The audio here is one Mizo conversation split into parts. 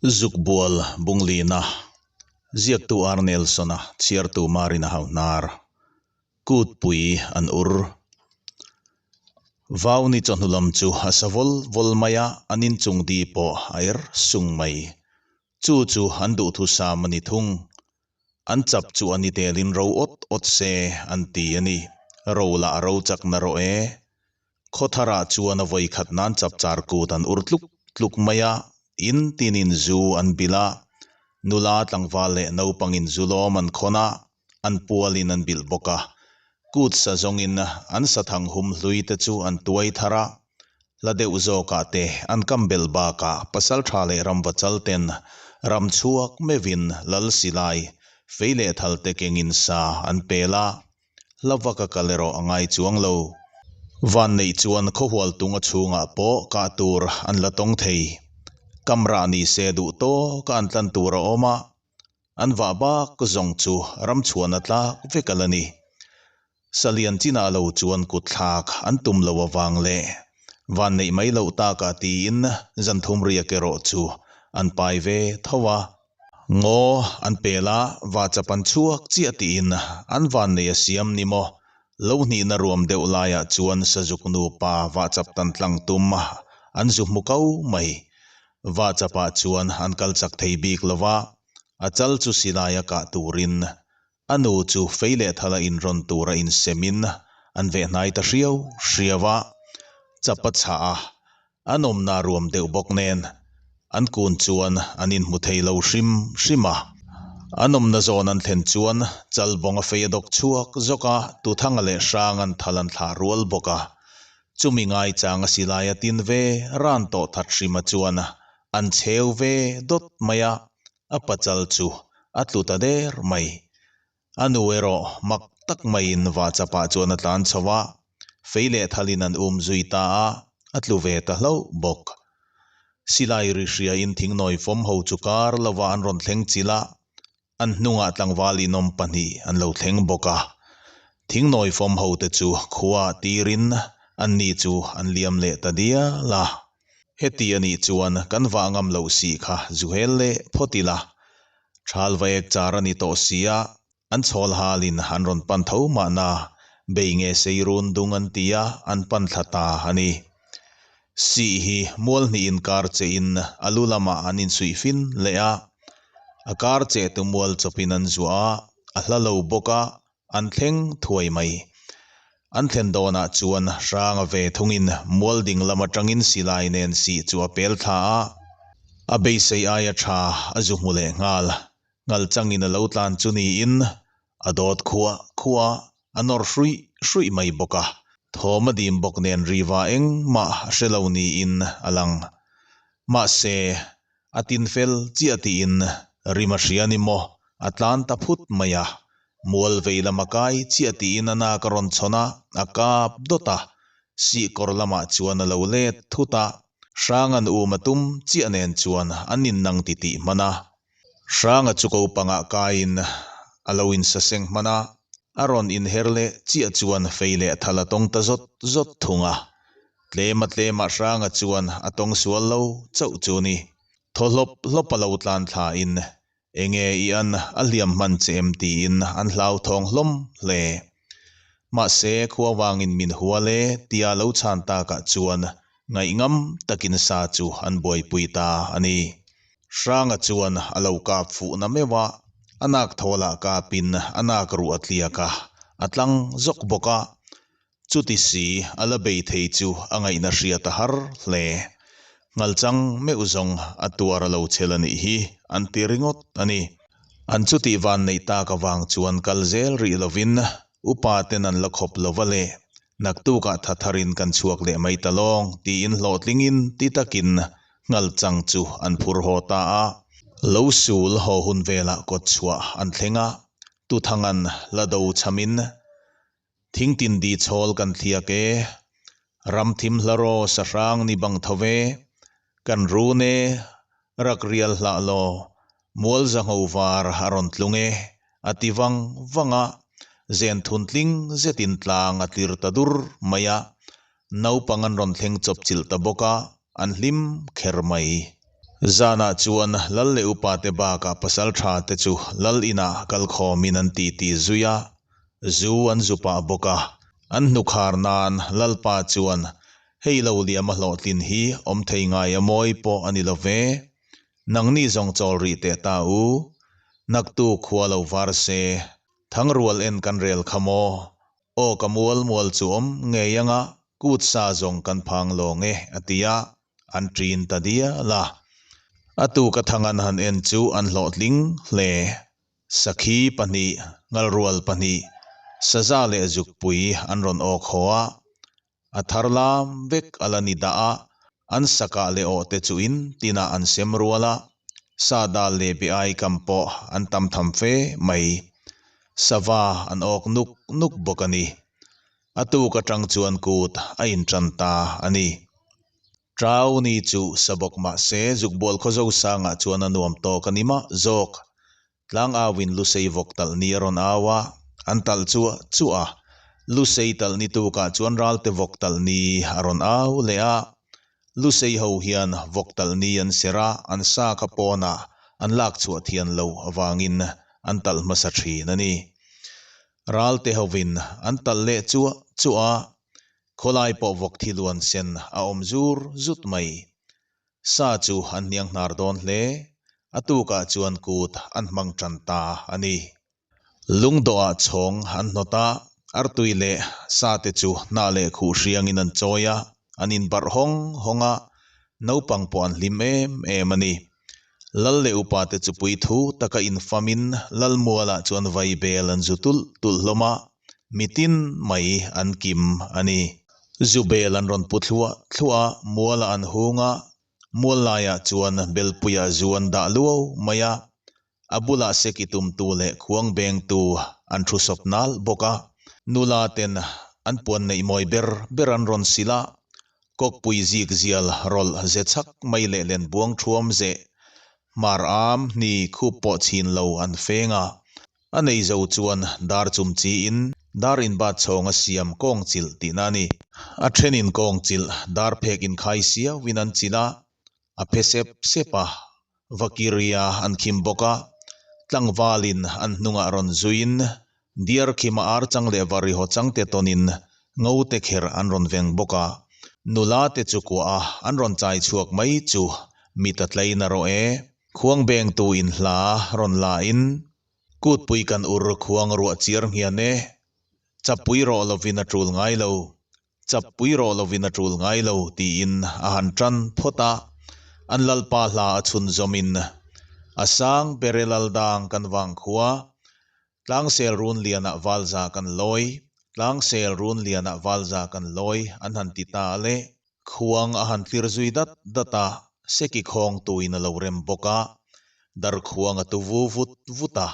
Zukbual Bunglina, Ziaktu R. Nelson-a, chhiartu Marina Hauhnar, Kutpui an ur. Vauni chawhnu lam chu a sa vawl vawl mai a, an inchung di pawh a er sung mai. Chu chu an duhthusam a ni thung. An chap chu a ni telin ro awt awt se an ti a ni. Ro lah a ro chak na rawh e. Khawtharah chuan a vawi khat nan chapchar kut an ur tluk tluk mai a, in tinin zu an bilh a, nula tlangval leh naupangin zu lawm an khawn a, an pualin an bilh bawk a. Kut sa zawngin an sathang hum hlui te chu an tuai thar a, hla deuh zawkah te an kam bel bakah pasaltha leh ramvachal ten ram chhuak meuhin lal silai fei leh thal te kengin sa an pel a, Hla vak a kal erawh a ngai chuang lo. Van neih chuan khawhual tung a chhungah pawh kah tur an la tawng thei. Kamrah ni se duh tawk a an tlan tur a awm a, an vah bak zawng chu ram chhuan a tlak vek a la ni. Salian chinah lo chuan kut thlak an tum lo avang leh van neih mai loh takah tiin zan thum riak erawh chu an pai ve tho a. Ngaw an pel a, va chap an chhuak chiah tiin an vannei a siam ni maw? Lo hnihna ruam deuh laiah chuan Sazuk nupa va chap tan tlang tum an zu hmu ko mai. Va chapah chuan an kal chak thei bik lo va, a chal chu silai a kah turin a nu chu fei leh thala inrawn tura insemin an veh hnai ta hriau hriau a, chap a chhah a, An awmna ruam deuh bawk nen an kun chuan an inhmu thei lo hrim hrim a. An awmna zawn an thlen chuan Chalbawng a fei a dawk chhuak zawk a, Tuthanga leh Hrang an thal an thlah rual bawk a. Chumi ngaichang a silai a tin ve ran tawh that hrima chuan an chheu ve dawt mai a, a pachal chu a tlu ta der mai. A nu erawh mak tak maiin vahchapah chuan a tlan chho a, fei leh thalin an um zui ta a, a tlu ve ta hlauh bawk. Silai ri hriain thingnawi fawm ho chu kar lova an rawn thleng chilh a, an hnungah tlangval inawm pahnih an lo thleng bawk a. Thingnawi fawm ho te chu khua tirin anni chu an liam leh ta dial a. Heti a nih chuan kan vah ngam loh si kha zu hel leh phawt ila, Thal vaek char a ni tawh si a, an chhawl halin an rawn pan tho mahna, bei nge sei run dung an ti a, an pan thla ta a ni. Sih hi mual hnih inkar chein a lu lamah an insuih fin leh a, a kar chehtu mual chawpin an zuah a, a hla lo bawk a, an thleng thuai mai. An thlen dawnah chuan Hranga ve thungin mual ding lam atangin silai nen sih chu a pel thla a, a beisei aia tha a zu hmu leh nghal. Ngal changin a lo tlan chu niin a dawt khuah khuah a nawr hruih hruih mai bawk a, thawm a dim bawk nen riva engmah a hre lo niin a lang. Mahse, a tin fel chiah tiin rim a hria ni maw, a tlan ta phut mai a. Mual vei lam a kai chiah tiin a nak a rawn chhawn a, a kap dawt a. Sihkawr lamah chuan a lo let thut a, Hranga'n um a tum chiah nen chuan an innang titih hman a. Hranga chu ko pangah kaiin a lo insaseng hman a, a rawn inher leh chiah chuan fei leh thal a tawng ta zawt zawt thung a. Tlema tlema Hranga chuan a tawng sual lo chauh chu ni. Thaw hlawp hlawp a lo tlan thlain Enge i an a hliam hman che em tiin an hlauthawng hlawm hle. Mahse khua vangin min hual e tia lo chhan takah chuan ngaihngam takin sa chu an buaipui ta a ni. Hranga chuan a lo kap fuh na meuh a, a nak thawlah kapin a nak ruh a tliak a, a tlang zawk bawk a. Chuti si a la bei thei chu a ngaihna hriat a har hle. Nghalchang meuh zawng a tuar a lo chhel a nih hi an ti ringawt a ni. An chutih van neih tak avang chuan kal zel rih lovin upa ten an la khawp lova le, naktukah tha tharin kan chhuak leh mai ta lawng tiin hlawhtlingin ti takin Nghalchang chu an phur haw ta a. Lo sul haw hun velah kawtchhuah an thleng a, Tuthangan la do chhamin Thingtin di chhawl kan thliak e, Ram thim hla raw sahrang ni bang tho ve, Kan run e, rak rial hlah law, Mual zangho var a rawn tlung e, a ti vang vang a, Zen thun tling zetin tlang a tlir ta dur mai a, Naupang an rawn thleng chawp chilh ta bawk a, an hlim kher mai. Zanah chuan lal leh upate bakah pasaltha te chu lal inah kal khawmin an titi zui a, zu an zu pah bawk a. An hnukhar nan Lalpa chuan hei lo liam a hlawhtlin hi awm thei ngai a mawi pawh a ni lo ve. Nangni zawng chawl rih teh ta u. Naktu khua lo var se. Thangrual en kan rel kha maw? Aw ka mual mual chu awm ngei anga kut sa zawng kan phang lawng e a ti a, an ṭin ta dial a. A tuk a thang an han en chu an hlawhtling hle. Sakhi pahnih, ngalrual pahnih, saza leh zukpui an rawn awk haw a. A thar lam vek a la ni dah a, an sakah leh awh te chu in tinah an sem rual a, sa dal leh be ai kam pawh an tam tham fe mai. Sava an awk nuk nuk bawk a ni. A tuk atang chuan kut a intan ta a ni. Trau ni chu sa bawk mah se zukbual khaw zo sangah chuan a nuam tawk a ni mah zawk. Tlangauin Lusei vawk talh ni a rawn au a, an talh chuah chuah a. Lusei talh ni tukah chuan Ralte vawk talh ni a rawn au leh a. Lusei ho hian vawk talh ni an serh a, an sa kha pawnah an lak chhuah thian lo avangin an talh hmasa thin a ni. Ralte hovin an talh leh chuah chuah a, khawlai pawh vawk thi luan sen a awm zur zut mai. Sa chu an hniang hnar dawn hle, a tukah chuan kut an hmang tan ta a ni. Lungdawhah chhawng an hnawt a, artui leh sa te chu hnah leh khuh hriangin an chawi a, an inbarh hawng hawng a, naupang pawh an hlim em em a ni. Lal leh upa te chu pui thu taka infamin Lalmualah chuan vai bel an zu tulh tulh hlawm a, mitin mai an kim a ni. Zu bel an rawn pu thluah thluah a, mualah an hung a, mual laiah chuan belpuiah zu an dah luau mai a, a bulah seki tumtu leh khuang bengtu an thu sawp nal bawk a, nula ten an puan neih mawi ber ber an rawn sil a, kawkpui zik zial rawlh ze chhak mai leh len buang thuam zeh hmar am hni khup pawh chhin lo an feng a, A nei zo chuan dar chum chiin dar inbat chhawng a siam kawng chilh tihna a ni. A thenin kawng chilh dar phek inkhai siauin an chilh a, a phe sep sep a, vakiria an khim bawk a, tlangvalin an hnungah rawn zuiin diar khima ar chang leh varihaw changte tawnin ngote kher an rawn veng bawk a, nula te chu kuah a an rawn chai chhuak mai chu mit a tlei narawh e. Khuang bengtu in hla rawn la in, Kutpui kan ur khuang ruah chiar nghian e, Chappui rawh lovin a tul ngai lo, Chappui rawh lovin a tul ngai lo tiin a han tan phawt a, an Lalpa hla a chhunzawm in, A sang bere Laldang kan vang khua, Tlangsel run lianah valza kan lawi, Tlangsel run lianah valza kan lawi an han ti ta le. Khuang a han tlir zui dat dat a, seki khawng tuin a lo rem bawk a, darkhuang a tu vu vut vut a,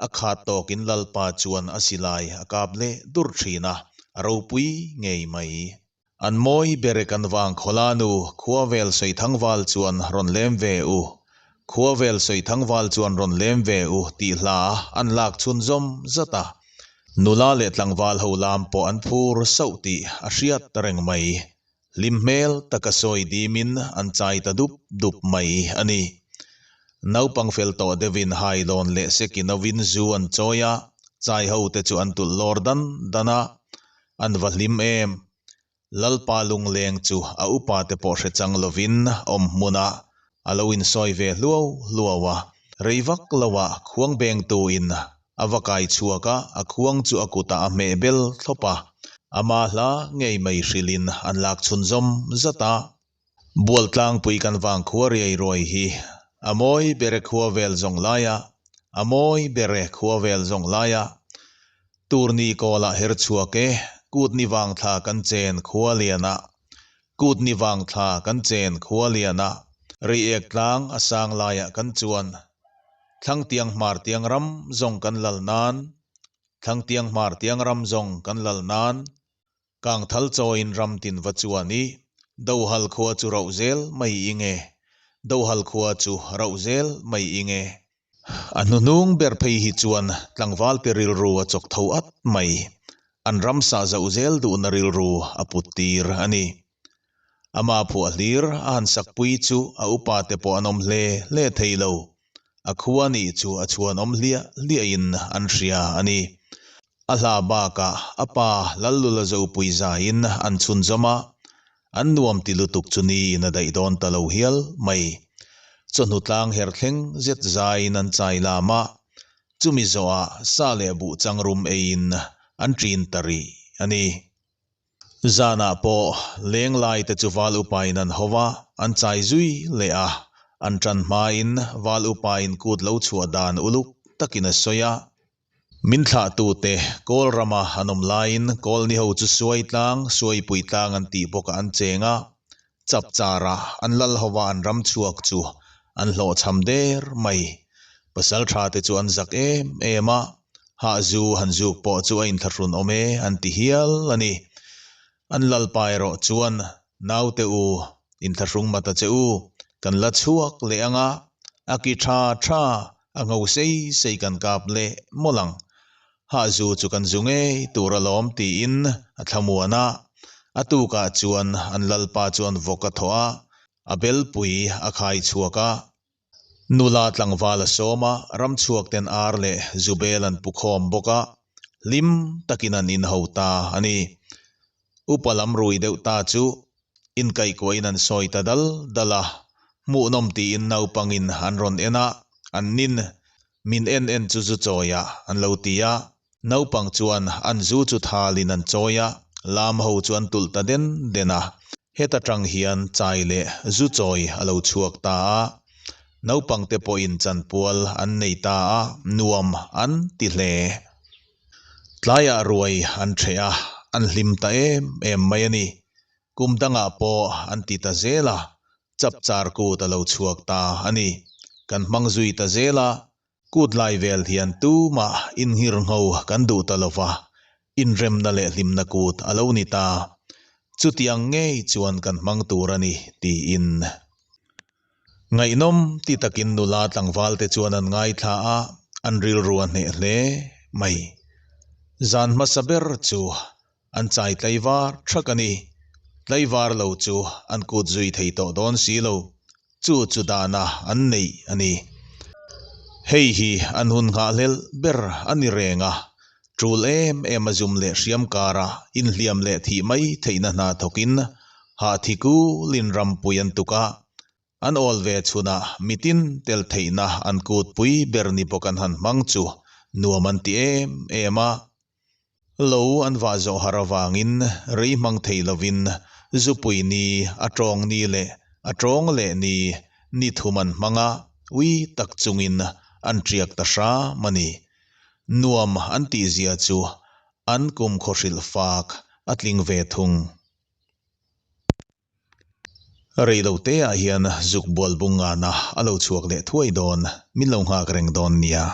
a khat tawkin Lalpa chuan a silai a kap leh dur thin a, a ropui ngei mai. An mawi bere kan vang khawla nu Khuavel Sawithangval chuan rawn lem ve u, Khuavel Sawithangval chuan rawn lem ve u tih hla an lak chhunzawm zat a, Nula leh tlangval ho lam pawh an phur sauh tih a hriat ta reng mai. Hlim hmel taka sawi dimin an chai ta dup dup mai a ni. Naupang fel tawh deuhin hailawn leh seki novin zu an chawi a, chai ho te chu an tulh lawr dan dan a, an va hlim em. Lalpa lungleng chu a upa te pawh hre chang lovin awm hmunah a lo insawi ve hluau hluau a. Rei vak loah khuang bengtuin a va kai chhuak a, a khuang chu a kutah a hmeh bel thlawp a. Ama hla ngei mai hrilhin an lak chhunzawm zat a. Bualtlangpui kan vang khua riai ruai hi a mawi bere khua vel zawng laia, a mawi bere khua vel zawng laia. Turni kawlah her chhuak e, kut ni vang thla kan chen khua lian a, kut ni vang thla kan chen khua lian a. Reiek tlang a sang laiah kan chuan, Thlangtiang hmartiang ram zawng kan lal nan, Thlangtiang hmartiang ram zawng kan lal nan. Kangthal chawiin ram tin va chuan i Dohal khua chu rauh zel mai i nge? Dohal khua chu rauh zel mai i nge? A hnuhnung ber phei hi chuan tlangvalte rilru a chawk tho at mai. An ram sah zauh zel duhna rilru a put tir a ni. Ama phuah hlir a han sakpui chu a upa te pawh an awm hle hle thei lo. A khua nih chu a chhuanawm hliah hliahin an hria a ni. A hla bakah a pa Lallula Zopui zaiin an chhunzawm a, an nuam ti lutuk chu niin a daih dawn ta lo hial mai. Chawhnu tlang her thleng zet zaiin an chai lam a, chumi zawhah sa leh buh changrum eiin an ṭin ta rih a ni. Zanah pawh leng lai te chu val upain an ho a, an chai zui leh a, an ṭan hmain val upain kut lo chhuah dan uluk takin a sawi a. Min thlahtute Kawl rama an awm laiin Kawl ni ho chu Suai tlang, Suaipui tlang an tih bawkah an cheng a, Chapchara an lal hova an ram chhuak chu an hlawhchham der mai. Pasalṭha te chu an zak em em a, hahzu han zuk pawh chu a inthlahrun awm e an ti hial a ni. An lalpa erawh chuan, Naute u, inthlahrung mata che u, kan la chhuak leh ang a, a ki tha tha, a ngho sei sei kan kap leh mawlh ang. Hahzu chu kan zu ngei tur alawm tiin a thlamuan a. A tukah chuan an lalpa chuan vawk a thawh a, a belpui a khai chhuak a. Nula tlangval a sawm a, ramchhuak ten ar leh zubel an pu khawm bawk a, hlim takin an inho ta a ni. Upa lam rui deuh ta chu inkaihkuahin an sawi ta dal dal a, hmuhnawm tiin naupangin an rawn en a, an nin min en en chu zu chawi ah an lo ti a, naupang chuan an zu chu thalin an chawi a, lam ho chu an tulh ta den den a, heta tang hian chai leh zu chawi a lo chhuak ta a, naupang te pawhin chanpual an nei ta a, nuam an ti hle. Tlaiah ruai an ṭheh a, an hlim ta em em mai a ni. Kum dangah pawh an ti ta zel a, chapchar kut a lo chhuak ta a ni. Kan hmang zui ta zel a, kut lai vel hian tumah inghirngho kan duh ta lo va, inremna leh hlimna kut a lo ni ta. Chutiang ngei chuan kan hmang tur a ni, tiin. Ngaihnawm ti takin nula tlangval te chuan an ngaithla a, an rilru a hneh hle mai. Zan hmasa ber chu an chai tlaivar thak a ni. Tlaivar lo chu an kut zui thei tawh dawn si lo, chu chu dana an neih a ni. Hei hi an hun nghahhlelh ber a ni reng a, tul em em a zum leh hriam kara inhliam leh thih mai theihna hna thawkin hahthi kulin rampui an tuk a, an awl ve chhunah mitin tel theihna an kutpui ber ni bawk an han hmang chu nuam an ti em em a. Lo an vah zawh har avangin rei hmang thei lovin zupui ni, a tawng ni leh a tawng leh ni, ni thum an hmang a, ui tak chungin an tiak ta hram a ni. Nuam an tihzia chu an kum khawhrilh fak a tling ve thung. Rei lo te ah hian zuk bual bung ngana a lo chhuak leh thuai dawn, min lo nghak reng dawn nia.